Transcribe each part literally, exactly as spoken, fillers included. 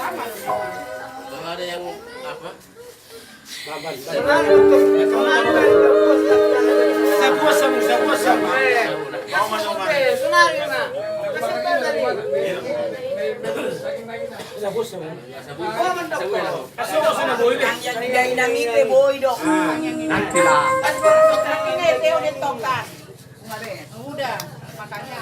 Kalau ada yang apa? Udah, makanya.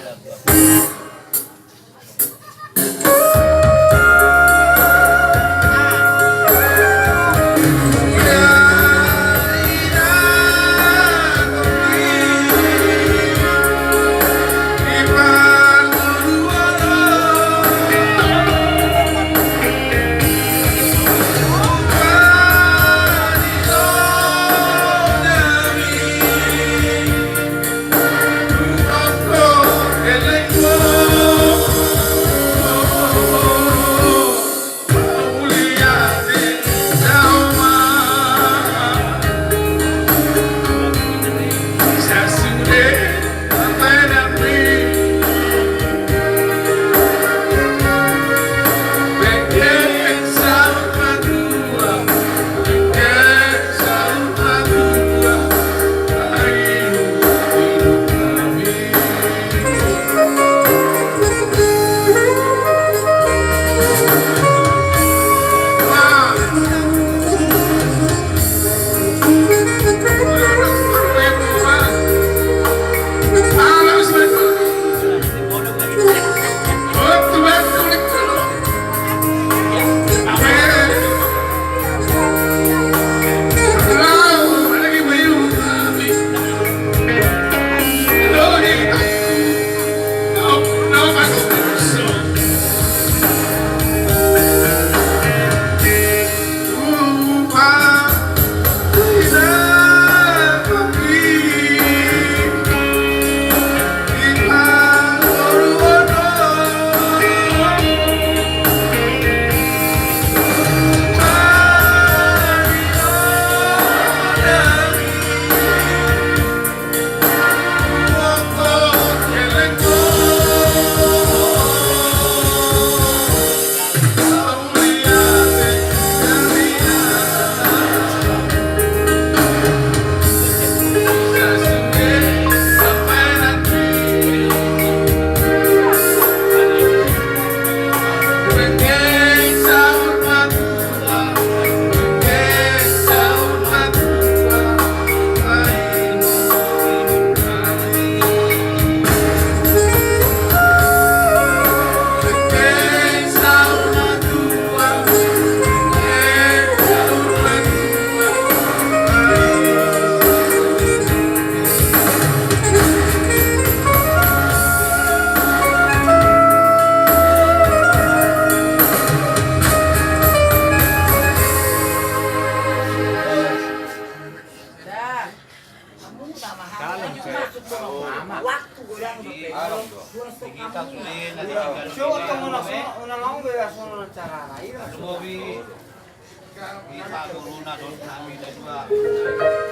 Di paguruna dohot hami na dua.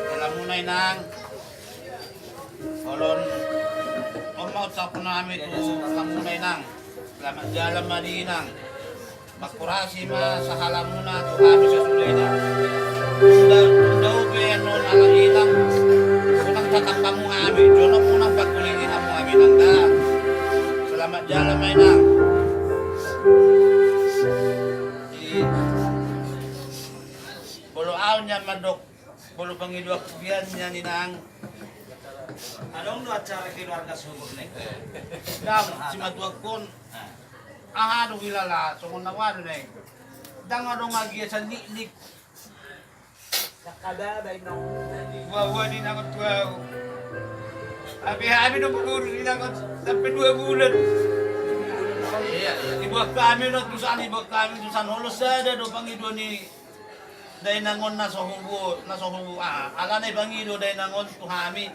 Dalamuna inang. Olo on ma ucapon hami tu hamuna inang. Selamat jalan ma di inang. Mangkurasi ma sahalamuna tu hami sasudena. Unda, unda upe annon ala inang. Unang tatap hamu hami, jonok unang pangkulingi hamu hami nang da. Selamat jalan ma inang. Di Molo au nian mandok, molo pangidoan nian inang. Adong do acara keluarga subur ne. Dang, simatuangkon. Aha do huilala, songon na ua do ne. Dang adong agia saliklik. Ua, ua di nangot tu au. Hape hami do mangurus di nangot sampe dua bulan. Ibuat hami do tusan, ibuat hami tusan holos sada do pangidoan ni dainang on na so hubu, na so hubu, ah, alana ipangido dainang on tu hami.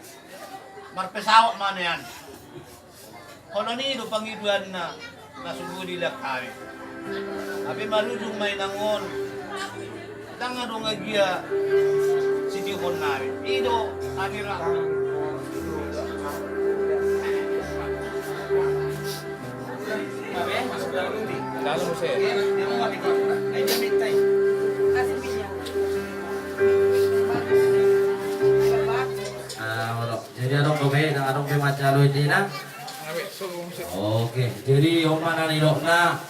Marpesawat ma nian. Holan i do pangidoanna na so hubu dilak hami. Hape marujung ma inang on. Dang adong agia sitiuhon nami. I do hami ra. Dalam muse. Eh, nang adong pe manjalo endena. Oke, jadi on ma na nidokna,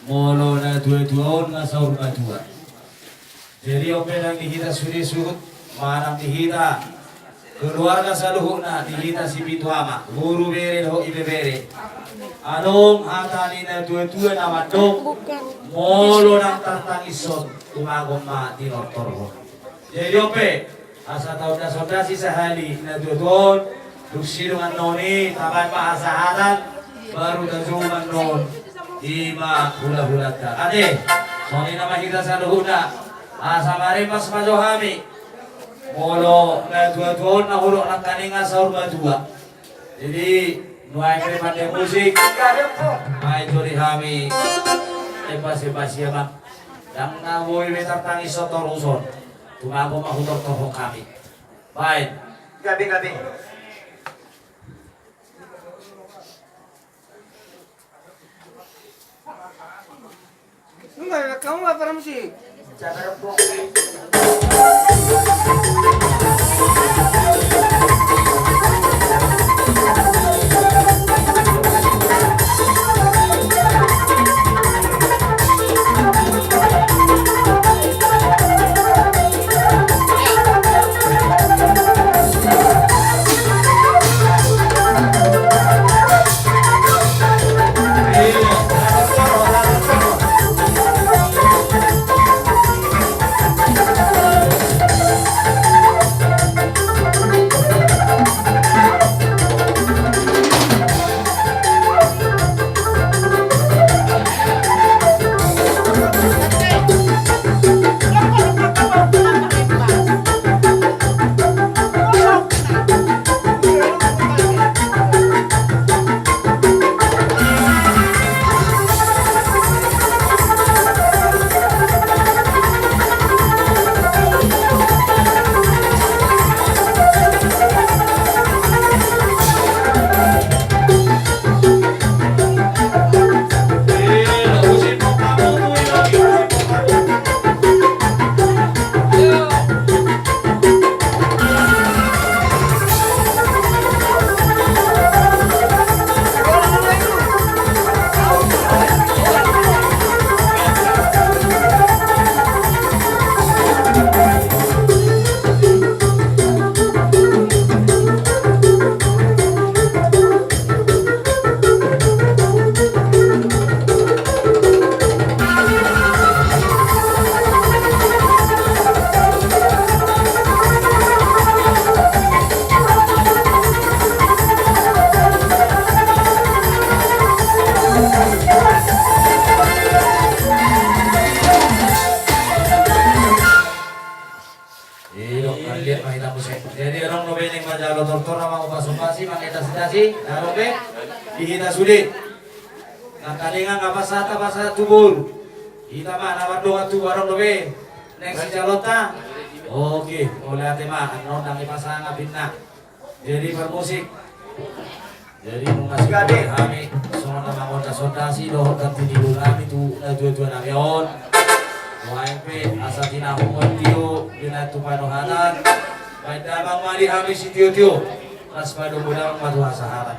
molo na tua-tua on na saur matua. Jadi on pe nang di hita sude suhut, manang di hita keluarga saluhutna, di hita sipitu ama, guru, bere dohot ibebere. Adong hata ni na tua-tua na mandok, molo nang tartangishon, tumagon ma tinortorhon. Jadi on pe, asa taondasondasi sahali na tua-tua on, dung sidung annon i tabaen ma hasahatan, baru tajou annon, i ma hulahulanta. Ate, songon i nama hita saluhutna, asa maremmas ma jo hami. Molo na tua-tua on na hudok nangkaningan saur matua. Jadi, nuaeng pe pande musik, baen jo di hami, epasi-pasi ia ma. Ndang na boi be tartangis so toruson. Tumagon ma hutortorhon hami. Baen. Gabe, gabe. Enggak, kamu nggak permisi. Iyo, mangaliat ma hita muse. Jadi adong dope naeng manjalo tortor, mangombas-ombasi, mangetasi-tasi, adong dope di hita sude. Nangkaningan nga pasahat-pasahat tu boru. Hita ma na mardongan tubu, adong dope naeng sijalonta. Oke, mauliate ma, annon ndang ipasangap ninna. Jadi parmusik. Jadi nunga singkop hami songon na mangondas-ondasi dohot ganti ni boru nami tu na tua-tua nami on. Nuaeng pe asa tinahumon tio di na tu panohatan. Baen damang ma di hami sitio-tio. Las padomu damang ma tu hasahatan.